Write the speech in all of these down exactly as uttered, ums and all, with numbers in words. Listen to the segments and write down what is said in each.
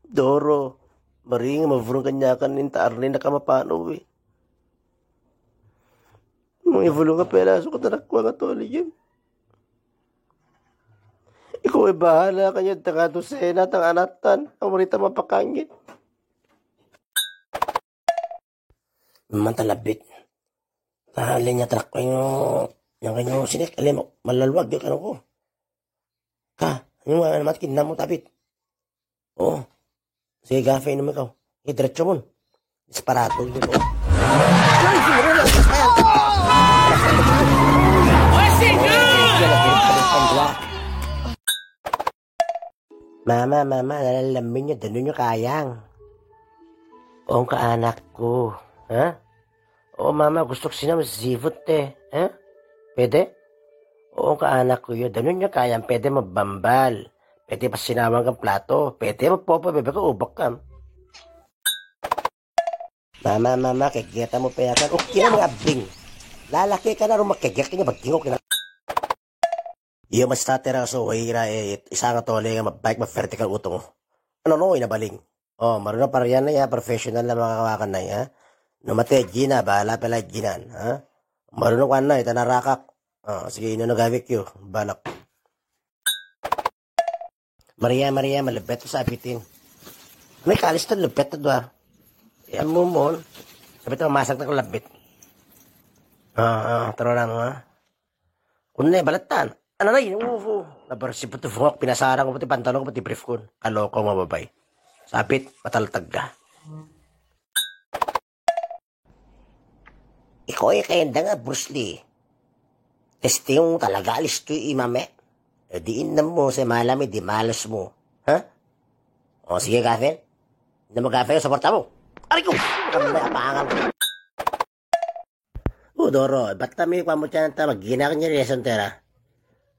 Doro, meriñ mevurung kenyakan ninta arni naka mapan uwi. Mung ivulung ke pela suk terak kuang atau ligim. Iko bahala kanya tengah tu sena tengah anatan, amarita mapakangit. Manta labit. Ta le nya terak ko inyo, yang ko inyo sinek, le mo, malaluag yo kano ko. Ka, inyo nga mat kin namu tabit. Oh. Sige, gafe inum ikaw. Sige, diretso mun. Disparado, gitu. Mama, mama, nalalamin nyo, danun nyo kayang. Ong ka anakku, ha? O mama, gusto ko sinama seafood te, ha? Pwede? Ong ka anakku yo, danun nyo kayang, pwede mabambal. Pwede pasinawang kang plato, pwede mapopo bebek ubek kam. Mama, mama, kegeta mo peyakan. Oke na mga bing. Lalaki ka na rumah kegek kanya baging, oke na. Iyo, mas tatera so wira e, isang tole nga mabike ma vertical utung. Ano no, ina baling. Oh, marunong parian na ya, professional na makakawakan na ya. No mate jina, bala pela jinan, ha? Marunong kwan na, itana rakak. Oh, sige, ino na gawik yo, balak. Maria, Maria, malebet tu sabitin. Ni kalis tu lebet tu dua. Ya, mumon. Sabit tu masak tu lebet. Ah, ah, terorang, ah. Kunne baletan. Ananay, uhu. Nabar si putu fungok, pinasarang putu pantalon, putu brief kun. Kaloko mo babay. Sabit, matal tega. Iko i kendang a Bruce Lee. Testing talaga listu i mame. Di inem mo se malam di males mo. Ha? O, sige, gafen. Inem mo gafen, soporta mo. Ariku! Kamu na apangan. Udoro, batta mi kwa muchan ta magina kanya reson tera.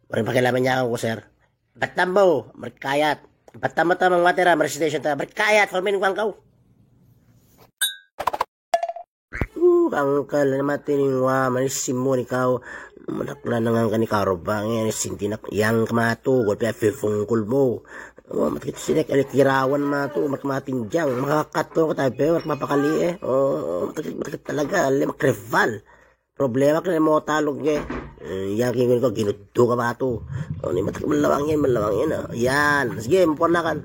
Mari pakai lama nyakang kuser. Batta mo, merkayat. Batta mo ta mangwatera, mari station ta, merkayat, formin kwang kau. Uh, kang kal, mati ni ngwa, mani simu ni kau. Manak lanang kani karoba, nge ni sintinak yang kematu, gol pia fifung kulmu. Oh, matakit sinek, ele kirawan matu, mak matinjang, makakat to, katape, mak mapakali, eh. Oh, matakit, matakit talaga, le makreval. Problema kene mo taluk, nge. Eh, yang kingun ko ginutu ka batu. Oh, ni matakit melawangin, melawangin, oh. Yan, sige, mponakan.